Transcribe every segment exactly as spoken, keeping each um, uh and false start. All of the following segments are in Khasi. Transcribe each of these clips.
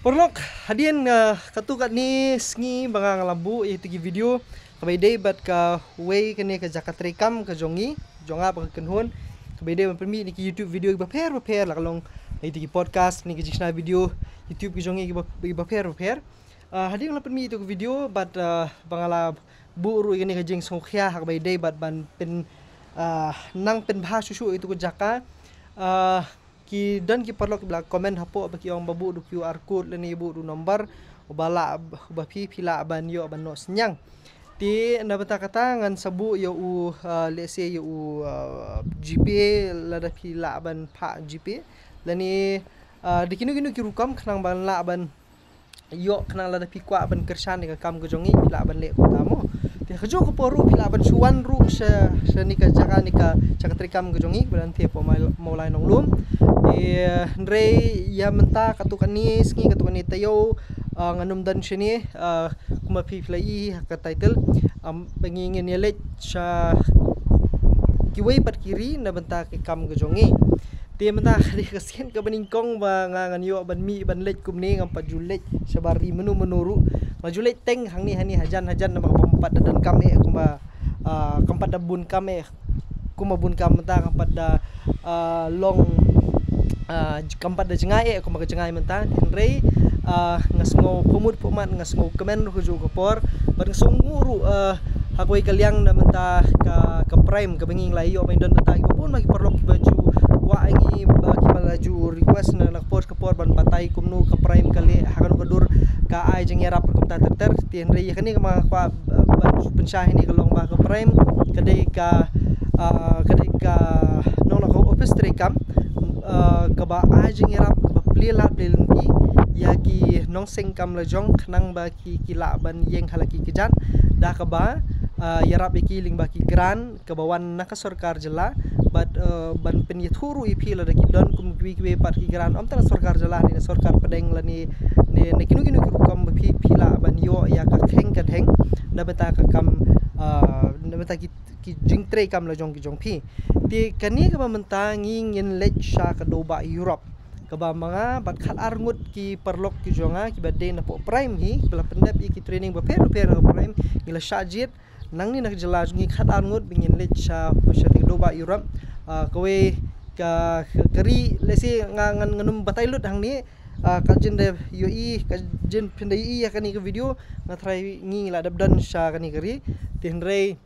Paralok, hadien, ah, katto katne sngi ba nga la buh ïa kito ki video kaba ïadei bad kawei kane ka jaka treikam ka jong ngi, jong nga bad ka kynhun, kaba ïadei ban pynmih ïa ki YouTube video kiba pher ba pher, la ka long ïa kito ki podcast, ïa ki jingshna video YouTube ki jong ngi kiba, kiba pher ba pher. Ah, hadien la pynmih ïa kito ki video bad, ah, ba nga la buh ruh ïa kane ka jingsngewkhia ha kaba ïadei bad ban pyn, ah, nang pynbha shuh shuh ïa kito ki jaka. Ah, ki don ki paralok kiba la comment hapoh ba ki ong ba buh da u QR code lane buh da u number uba lah, uba phi, phi lah ban ïoh ban noh synñiang. Te na bynta kata ngan sa buh ïa u, ah, let's say ïa u, ah, GPay lada phi lah ban phah GPay lane, ah, da kino kino ki rukom khnang ban lah ban ïoh, khnang lada phi kwah ban kyrshan ïa ka kam ka jong ngi phi lah ban leh kumta mo. Te ha kajuh ka por ruh phi lah ban shu wan ruh sha, sha kane ka jaka, kane ka jaka treikam ka jong ngi, ba don te hapoh Maw-, Mawlai Nonglum. Te hynrei ïa mynta katto katne sngi, katto katne taïew, ah, ngan ym don shane, ah, kumba phi, phi la ïohi ha ka title, um, ba ngi ngin ïaleit sha kiwei pat ki ri na bynta ka kam ka jong ngi. Te mynta ka dei ka sien kaba nyngkong ba nga ngan ïoh ban mih ban leit kumne, ngam pat ju leit shabar ri mynno mynno ruh. Nga ju leit teng hangne hangne hajan hajan namar ba ngam pat da don kam eh kumba, ah, kam pat da bun kam eh kumba bun kam mynta, kam pat da, ah, long, ah, j-, kam pat da jngai eh kumba ka jngai mynta. Hynrei, ah, nga sngew pyrmut pyrmat, nga sngew kmen ruh kajuh ka por bad nga sngew nguh ruh, ah, ha kawei ka liang na bynta ka, ka Prime kaba ngi la ïoh ban don bynta kiba bun ma ki paralok kiba ju kwah ïa ngi, ba kiba la ju request na, na ka por ka por ban batai kumno ka Prime ka leh ha kano ka dur, ka ai jingïarap kumta ter ter. Te hynrei ïa kane ka ma kwah, ah, ban pynshai hangne ka long ba ka Prime ka dei ka, ah, ka dei ka nongna ka office treikam, ah, kaba ai jingïarap kaba plie lad plie lynti ïa ki nongseng kam la jong khnang ba ki, ki lah ban ïeng ha la ki kjat da kaba, ah, ïarap ïa ki lyngba ki grant kaba wan na ka sorkar jylla bad, eh, ban pynïathuh ruh ïa phi lada ki don kum kiwei kiwei pat ki grant, ym tang na sorkar jylla ne na sorkar pdeng lane, ne na kino kino ki rukom ba phi, phi lah ban ïoh ïa ka kheng ka dheng na bynta ka kam, ah, na bynta ki, ki jingtreikam la jong ki jong phi. Te kane kaba mynta ngi ngin leit sha ka dewbah Europe. Kaba ma nga bad khat ar ngut ki paralok ki jong nga kiba dei na poh Prime hi, kiba la pyndep ïa ki training bapher bapher na Prime, ngi la shah jied nangne na ka jylla jong ngi khat ar ngut ba ngin leit sha, sha te ka dewbah Europe. Ah, kawei ka, ka, ka ri, let's say, nga, ngan, ngan ym batai lut hangne, ah, ka jin da ïohi, ka jin phin da ïohi ïa kane ka video, nga tharai ngi, ngi la dep don sha kane ka ri. Te hynrei,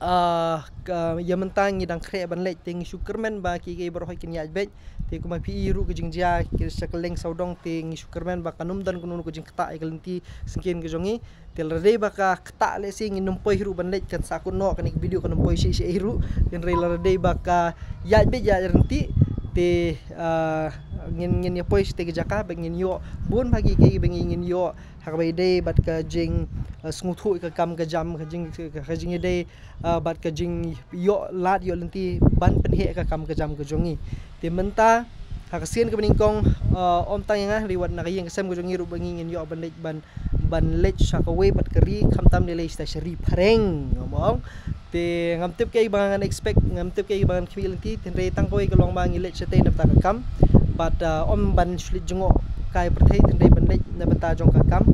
ah, ka, ïa mynta ngi dang khreh ban leit, te ngi shu kyrmen ba ki, ki baroh kin ïaid beit. Te kumba phi i ruh ka jingjia ki sha kylleng sawdong, te ngi shu kyrmen ba kan ym don kano kano ka jingktah ïa ka lynti syngkien ka jong ngi. Te lada dei ba ka ktah, let's say, ngin ym poi ruh ban leit, kan sa kut noh kane ka video, kan ym poi shi shi ruh. Hynrei lada dei ba ka ïaid beit ïaid ryntih, te, ah, ngin, ngin ïa poi sha te ka jaka ba ngin ïoh bun bha ki, ki ba ngin, ngin ïoh ha kaba ïadei bad ka jing, ah, sngewthuh ïa ka kam ka jam, ka jing, ka, ka jingïadei, ah, bad ka jingïoh lad ïoh lynti ban pynheh ka kam ka jam ka jong ngi. Te mynta ha ka sien kaba nyngkong, ah, ym tang ïa nga, hynrei wat na ka ïing ka sem ka jong ngi ruh ba ngi ngin ïoh ban leit, ban, ban leit sha kawei pat ka ri, khamtam lei lei sha, sha ri phareng, nga ong. Te ngam tip kaei ba ngan expect, ngam tip kaei ba ngan khmih lynti, te hynrei tang kawei ka long ba ngi leit shatei na bynta ka kam. Bad, ah, ym ban shu leit jngoh kai pyrthei, te hynrei ban leit na bynta jong ka kam.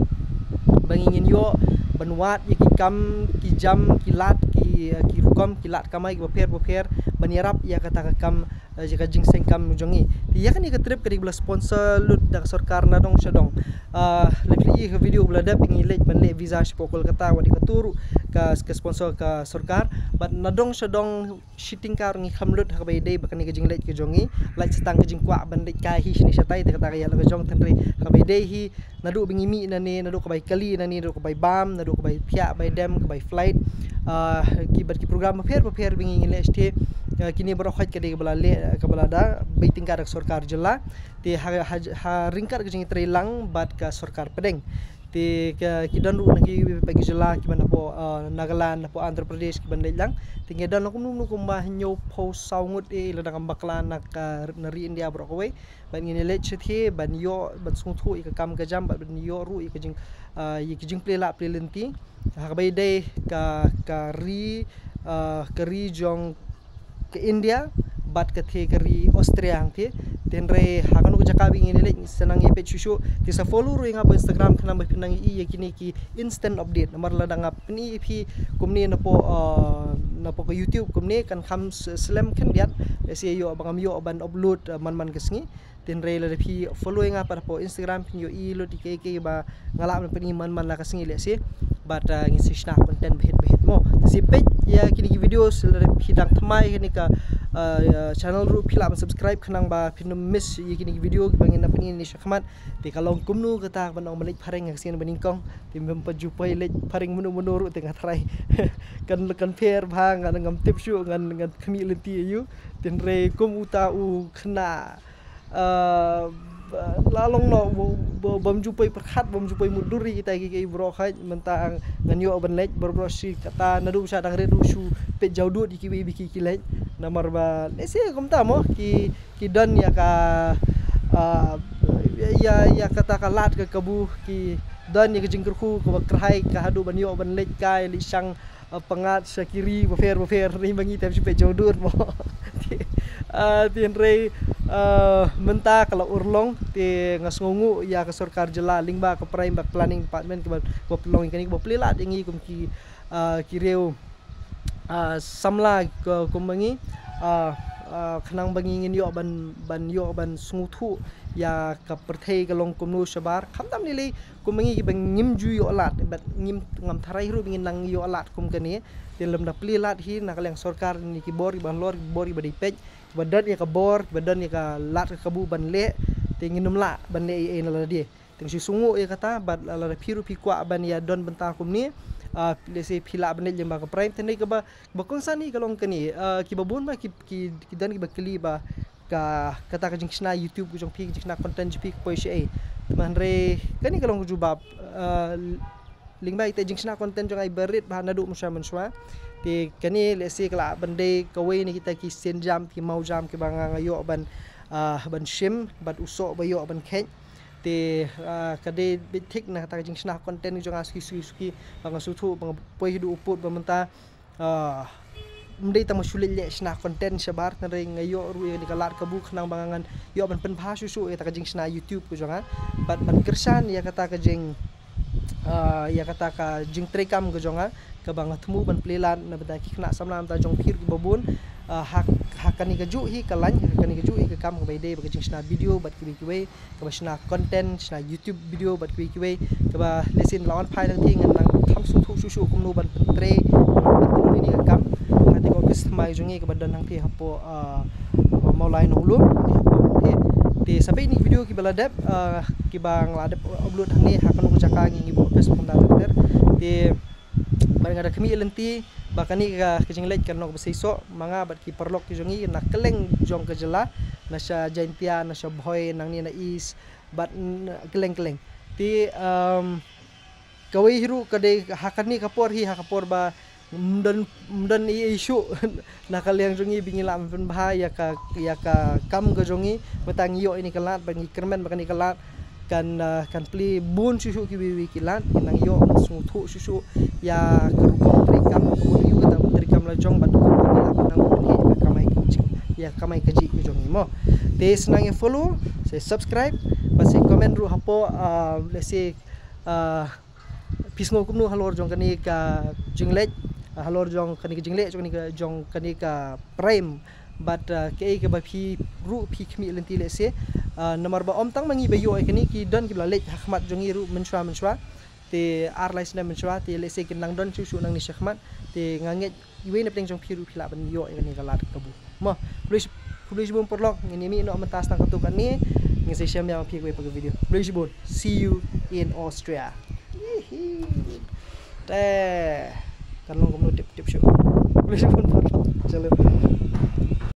Ba ngi ngin ïoh ban wad ïa ki kam ki jam, ki lad, ki, ah, ki rukom, ki lad kamai kiba pher bapher, ban ïarap ïa kata ka kam, eh, ïa ka jingseng kam jong ngi. Te ïa kane ka trip ka dei ba la sponsor lut da ka sorkar na dong sha dong. Ah, lei phi i ka video ba la dep ngi leit ban leh visa shapoh Kolkata, wat ïa kato ruh ka, ka sponsor ka sorkar. Bad na dong sha dong shi tyngka ruh ngi kham lut ha kaba ïadei bad kane ka jingleit ka jong ngi. Lait sa tang ka jingkwah ban leit kai hi shane shatai, te kata ka ïa la ka jong, te hynrei ha kaba ïadei hi, naduh ba ngi mih nangne, naduh ka bai kali nangne, naduh ka bai bam, naduh ka bai thiah, bai dem, ka bai flight, ah, ki bad ki program bapher bapher ba ngi, ngi leh shatei, ah, kine baroh khoit ka dei kaba la leh, kaba la da bai tyngka da ka sorkar jylla. Te ha, ha, ha ryngkat ka jingtreilang bad ka sorkar pdeng. Te ka, ki don ruh na ki, ki jylla kiba napoh, ah, Nagaland, napoh Andhra Pradesh kiban leit lang. Te ngi don kumno kumno kumba hynñiew phew saw ngut eh, lada ngam bakla, na ka, na ri India baroh kawei. Ban ngin ïaleit shatei ban ïoh, ban sngewthuh ïa ka kam ka jam, ban ïoh ruh ïa ka jing, ah, ïa ka jingplie lad plie lynti ha kaba ïadei ka, ka ri, ah, ka ri jong ka India bad ka thie ka ri Austria hangthie. Te hynrei ha kano ka jaka ba ngin leit sa nang ïa peit shuh shuh. Te sa follow ruh ïa nga hapoh Instagram khnang ba phin nang ïohi ïa kine ki instant update. Namar lada nga pyni ïa phi kumne napoh, uh, napoh ka YouTube kumne kan kham s- slem khyndiat. Lehse ïoh ba ngam ïoh ban upload, uh, man man ka sngi. Te hynrei lada phi follow ïa nga pat hapoh Instagram phin ïohi lut ïa kiei kiei ba nga lah ban pyni man man la ka sngi lehse. Bad, uh, ngin sa shna content ba hit ba hit mo. Te sa peit ïa kine ki video, lada phi dang thymmai ïa kane ka, uh, channel ruh phi lah ban subscribe khnang ba phin ym miss ïa kine ki video kiba ngin nang pyni ne shakhmat. Te ka long kumno kata ban ong ban leit phareng ha ka sien ba nyngkong. Te mem pat ju poi leit phareng mynno mynno ruh te nga tharai kan kan pher bha, ngan ngam tip shuh, ngan ngan khmih lynti ïa u. Te hynrei kum uta u khynnah, uh, la long noh ba- bym ju poi pyrkhat, bym ju poi mutdur ïa kita ki ki bro khait. Mynta ngan ïoh ban leit bro bro shi kata naduh sha dang rit ruh shu peit jawdut ïa kiwei ba ki ki leit. Namar ba lehse kumta mo ki ki don ïa ka, uh, ïa ïa kata ka lad ka kabu, ki don ïa ka jingkyrkhu kaba kyrhai ka haduh ban ïoh ban leit kai leit shang, uh, pyngngad sha ki ri bapher bapher, ri ba ngi te shu peit jawdut mo. Ah, te hynrei, ah, mynta ka la urlong te nga sngewnguh ïa ka sorkar jylla lyngba ka Prime bad Planning Department kiba kiba pynlong ïa kane kiba plie lad ïa ngi kum ki, ah, ki riew, ah, samla ka kum ba ngi, ah, ah, khnang ba ngi ngin ïoh ban ban ïoh ban sngewthuh ïa ka pyrthei ka long kumno shabar. Khamtam lei lei kum ba ngi kiba ngim ju ïoh lad bad ngim ngam tharai ruh ba ngin nang ïoh lad kum kane. Te lymda plie lad hi na ka liang sorkar ne ki bor kiba halor, ki bor kiba dei peit, kiba don ïa ka bor, kiba don ïa ka lad ka kabu ban leh, te ngin ym lah ban leh ei ei na lade. Te nga shu sngewnguh ïa kata bad lada phi ruh phi kwah ban ïa don bynta kumne, ah, lehse phi lah ban leit lyngba ka Prime. Te hynrei kaba kaba kongsan hi ka long kane, ah, kiba bun ba ki ki ki don kiba kylli ba ka kata ka jingshna YouTube ka jong phi, ka jingshna content jong phi ka poi shaei. Te hynrei kane ka long ka jubab, ah, lyngba ita jingshna content jong nga iba rit bha naduh mynshuwa mynshuwa. Te kane lehse ka lah ban dei kawei na kita ki sienjam ki mawjam kiba nga nga ïoh ban, ah, ban shim bad u soh ba ïoh ban kheit. Te, ah, ka dei beit thik na kata ka jingshna content jong nga suki suki suki ba nga sngewthuh ba nga poi haduh u pud ba mynta, ah, ym dei tang ba shu leit leh shna content shabar, hynrei nga ïoh ruh ïa kane ka lad kabu khnang ba nga ngan ïoh ban pynbha shuh shuh ïa kata ka jingshna YouTube ka jong nga bad ban kyrshan ïa kata ka jing, ah, ïa kata ka jingtrei kam ka jong nga kaba nga thmu ban plie lad na bynta ki khynnah samla mynta jong phi ruh kiba bun, ah, ha ha kane kajuh hi ka lain, ha kane kajuh hi ka kam kaba ïadei bad ka jingshna video bad kiwei kiwei, kaba shna content, shna YouTube video bad kiwei kiwei, kaba lehse la wan phai lang te ngan nang kham sngewthuh shuh shuh kumno ban pyntrei, ban pyntrei ïa kane ka kam. Hangta ka office thymmai jong ngi kaba don hangta hapoh, ah, Mawlai Nonglum. Te sa peit ïa kine ki video kiba la dep, ah, kiba nga la dep upload hangne ha kano ka jaka ngi ngi buh office kumta ter ter. Te bad nga da khmih lynti ba kane ka ka jingleit kan long kaba seisoh ma nga bad ki paralok ki jong ngi na kylleng jong ka jylla, na sha Jaintia, na sha Bhoi, nangne na East bad n- kylleng kylleng. Te, um, kawei hi ruh ka dei ha kane ka por hi, ha ka por ba ym don ym don ei ei shuh na ka liang jong ngi ba ngi lah ban pynbha ïa ka ïa ka kam ka jong ngi. Mynta ngi ïoh ïa kane ka lad bad ngi kyrmen ba kane ka lad kan, ah, kan plie bun shuh shuh kiwei kiwei ki lad, ngi nang ïoh ban sngewthuh shuh shuh ïa ka rukom trei kam, ka mut ïa kata ka trei kam la jong bad kumno ngi lah ban nang pynheh ïa ka kamai ka jing, ïa ka kamai kajih ka jong ngi mo. Te sa nang ïa follow, sa subscribe bad sa comment ruh hapoh, ah, lehse, ah, phi sngew kumno halor jong kane ka jingleh, ah, halor jong kane ka jingleh jong kane ka jong kane ka Prime. Bad, ah, kaei kaba phi ruh phi khmih lynti lehse, ah, namar ba ym tang ma ngi ba ïoh ïa kane, ki don kiba la leit ha khmat jong ngi ruh mynshuwa mynshuwa. Te ar lai snem mynshuwa te lehse kin nang don shuh shuh nangne shakhmat. Te nga ngeit iwei na pdeng jong phi ruh phi lah ban ïoh ïa kane ka lad kabu. Mo, khublei shibun paralok, ngin ïa mih noh mynta tang katto katne. Ngin sa ïashem biang ma phi ha kawei pat ka video. Khublei shibun. See you in Austria. Te kan long kumno tip tip shuh. Khublei shibun paralok. Chalo.